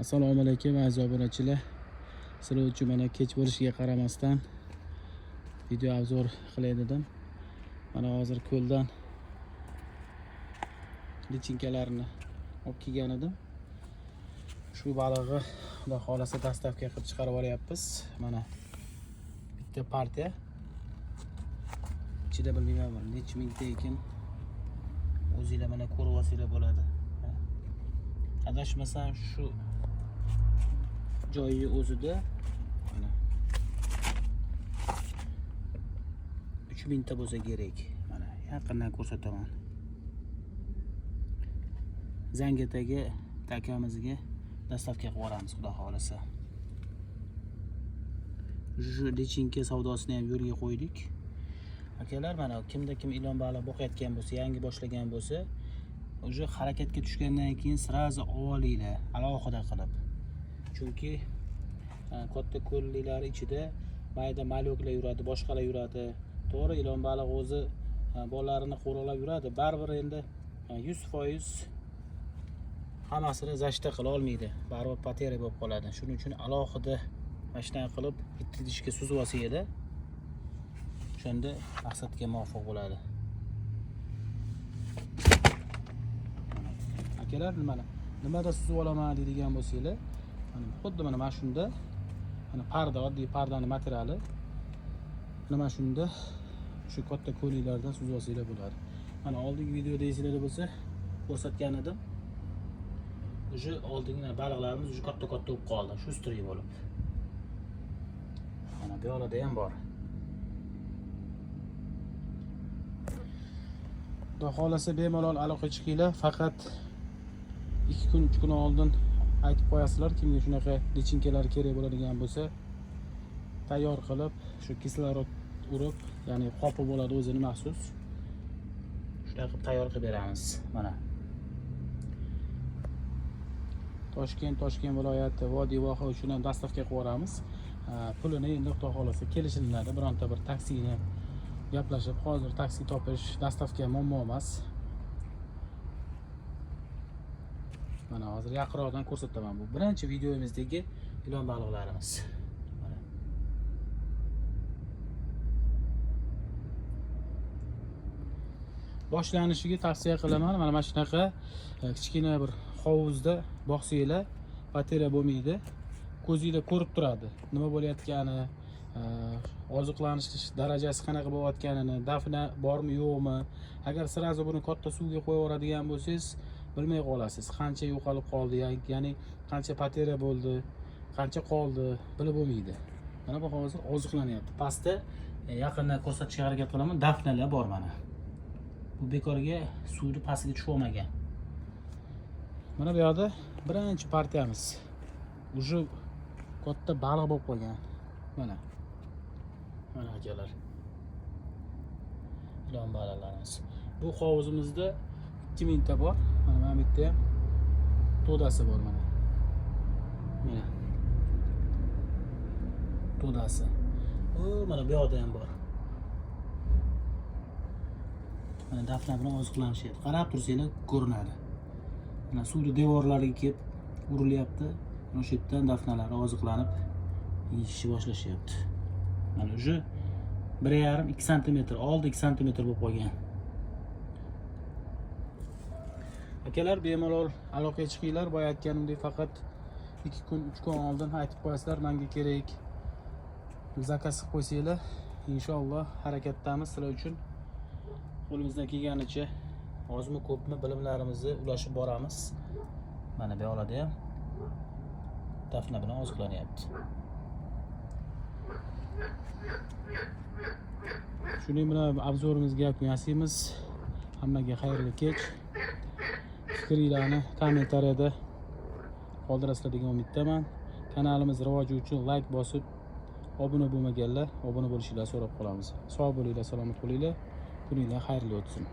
Assalomu alaykum aziz obunachilar. Sizlar uchun mana kech bo'lishiga qaramasdan video obzor qilay dedim. Mana hozir ko'ldan lichinkalarni olib kelgan edim. Shu balig'i Xudo xolasa dastavka qilib chiqarib olyapmiz. Mana bitta partiya. Ichida bilmayman necha mingta ekan. O'zinglar mana ko'rib olsanglar bo'ladi. Adashmasam shu joyi o'zida mana 3000 ta bo'lsa kerak. Mana yaqindan ko'rsataman. Zangiotagi takamizga dastavka qilib yuboramiz Xudo xolasa. Shu lichinka savdosini ham yo'lga qo'ydik. Akalar, mana kimda kim ilon baliq boqayotgan bo'lsa, yangi boshlagan bo'lsa, уже harakatga tushgandan keyin сразу olinglar, alohida qilib. Chunki katta ko'lliklar ichida mayda malyoklar yuradi, boshqalar yuradi. To'g'ri, ilon baliq o'zi bolalarini qo'riqlab yuradi. Baribir endi 100% hammasini zashta qila olmaydi. Baribir poteriya bo'lib qoladi. Shuning uchun alohida mana shunaqa qilib bitta idishga suzib olsanglar, o'shanda maqsadga muvofiq bo'ladi. Akalar, nimani nimada suzib olaman deydigan bo'lsanglar, mana xuddi mana shunda mana parda, oddiy pardani materiali, mana shunda shu katta ko'liklardan suzib olsanglar bo'ladi. Mana oldingi videoda esinglarda bo'lsa ko'rsatgan edim. Уже oldingi baliqlarimiz уже katta-katta bo'lib qoldi, shustriy bo'lib. Mana bu yoqda ham bor. Xudo xolasa bemalol aloqa chiqinglar, faqat 2 kun 3 kun oldin aytib qo'yasizlar, kimga shunaqa lichinkalar kerak bo'ladigan bo'lsa, tayyor qilib, shu kislorod urib, ya'ni qopi bo'ladi o'zini maxsus. Shunaqa qilib tayyor qilib beramiz. Mana Toshkent viloyati, Vodiy Voha uchun ham dastavka qilib yuboramiz. Pulini endi Xudo xolasa kelishiladi, bironta bir taksini gaplashib, hozir taksi topish, dastavka muammo emas. Mana hozir yaqinroqdan ko'rsataman. Bu birinchi videomizdagi ilon baliqlarimiz. Mana. Boshlanishiga tavsiya qilaman. Mana shunaqa kichkina bir hovuzda boqsanglar, bateriya bo'lmaydi. Ko'zinglar ko'rib turadi, nima bo'layotgani, oziqlanish darajasi qanaqa bo'layotganini, dafna bormi yo'qmi. Agar sразу buni katta suvga qo'yib yuboradigan bo'lsangiz, bilmay qolasiz, qancha yo'qolib qoldi, ya'ni qancha poteriya bo'ldi, qancha qoldi, bilib bo'lmaydi. Mana bu hozir oziqlanyapti. Pastda yaqindan ko'rsatishga harakat qilaman, dafnalar bor mana. Bu bekorga suvni pastiga tushib olmagan. Mana bu yoqda birinchi partiyamiz. Уже katta baliq bo'lib qolgan. Mana. Mana akalar. Ilon baliqlarimiz. Bu hovuzimizda 2000 ta bor. Mana bu yerda ham to'dasi bor mana. Mana. To'dasi. O, mana bu yoqda ham bor. Mana dafna bilan oziqlanishyapti. Qarab tursanglar ko'rinadi. Mana suvni devorlariga kelib urilyapti. Mana o'sha yerdan dafnalari oziqlanib yeyishni boshlashyapti. Mana уже 1,5-2 santimetr, oldi 2 santimetr bo'lib qolgan. Akalar, bemalol aloqaga chiqinglar. Boya aytganimdek, faqat 2 kun, 3 kun oldin aytib qo'yasizlar, menga kerak. Zakaz qilib qo'ysanglar, inshaalloh harakatdamiz sizlar uchun. Qo'limizdan kelganicha ozmi ko'pmi bilimlarimizni ulashib boramiz. Mana bu yoqlarda ham dafna bilan oziqlanyapti. Shuning bilan obzorimizga yakun yasaymiz. Hammaga xayrli kech. Fikringlarni kommentariyada qoldirasizlar degan umiddaman. Kanalimiz rivoji uchun like bosib, obuna bo'lmaganlar obuna bo'lishinglarni so'rab qolamiz. Sog' bo'linglar, salomat bo'linglar. Kuninglar xayrli o'tsin.